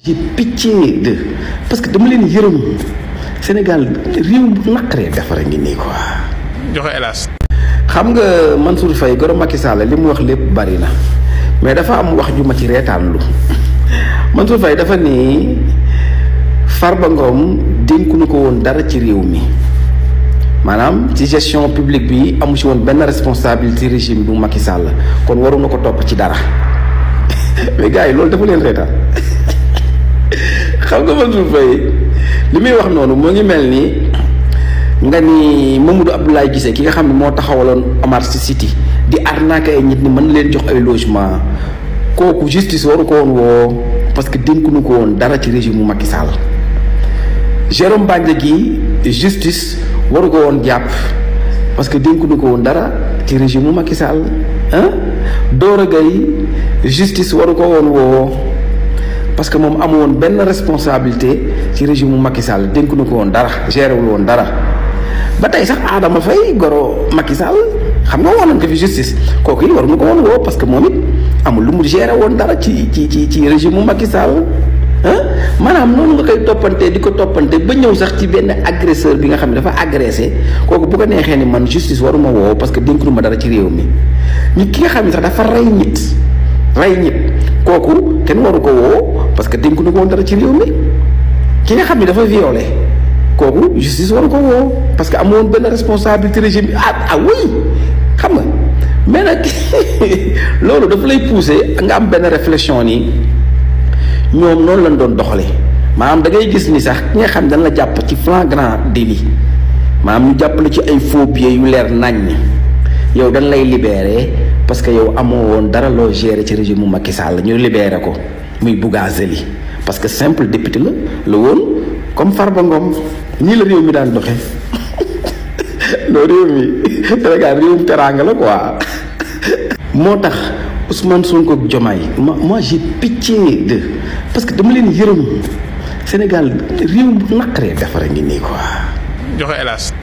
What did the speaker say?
j'ai pitié de parce que dama leen yërëm Sénégal réew bu naqaree defara ngi nii quoi. joxe hélas. xam nga Mansour Faye goro Macky Sall li mu wax lépp bari na mais dafa am wax ju ma ci reetaan lu Mansour Faye dafa ni Farba Ngom dénku nu ko woon dara ci réew mi maanaam ci gestion publique bi amu ci woon benn responsabilité régime bu Macky Sall kon waru na ko topp ci dara mais gars yi loolu dafa leen reetaan xam nga Mansour Faye li muy wax noonu moo ngi mel ni nga ni Mamadou Abdoulaye Guissé ki nga xam ne moo taxawaloon Omar Sy City di arnaquer ay nit ni mën leen jox ay logement kooku justice waru ko woon woo parce que dénkuñu ko woon dara ci régime mu Macky Sall. Jérôme Bandiaky justice waru ko woon jàpp parce que dénkuñu ko woon dara ci régime mu Macky Sall ah Dora Gaye justice waru ko woon woo parce que moom amu woon benn responsabilité ci régime mu Macky Sall dénkuñu ko woon dara géré wul woon dara. ba tey sax Adama Faye goro Macky Sall xam nga woon nañ ko fi justice kooku it waruñu ko woon woo parce que moom it amul lu mu géré woon dara ci régime mu Macky Sall maanaam noonu nga koy toppante di ko toppante ba ñëw sax ci benn agresseur bi nga xam ne dafa agressé kooku bu ko neexee ni man justice waruma woo parce que dénkuñu ma dara ci réew mi nit ki nga xam ne sax dafa rey nit kooku kenn waru ko woo parce que dénkuñu ko woon dara ci réew mi ki nga xam ne dafa violé kooku justice waru ko woo parce que amoon benn responsabilité régime bi oui xam nga mais nag loolu dafa lay pousser nga am benn réflexion nii ñoom noonu lañ doon doxale maanaam da ngay gis ni sax ki nga xam dañ la jàpp ci flagrant délit maanaam ñu jàppale ci ay faux billets yu leer naññ yow dañ lay libéré parce que yow amoo woon dara loo géré ci régime mu Macky Sall ñu libéré ko muy Bougazelli parce que simple député la woon comme Farba Ngom nii la réew mi daan doxe non réew mi Sénégal réewum teraanga la quoi moo tax Ousmane Sonko ak Diomaye moi j'ai pitié de parce que dama leen yërëm Sénégal réew bu naqaree defara ngi nii quoi. joxe hélas.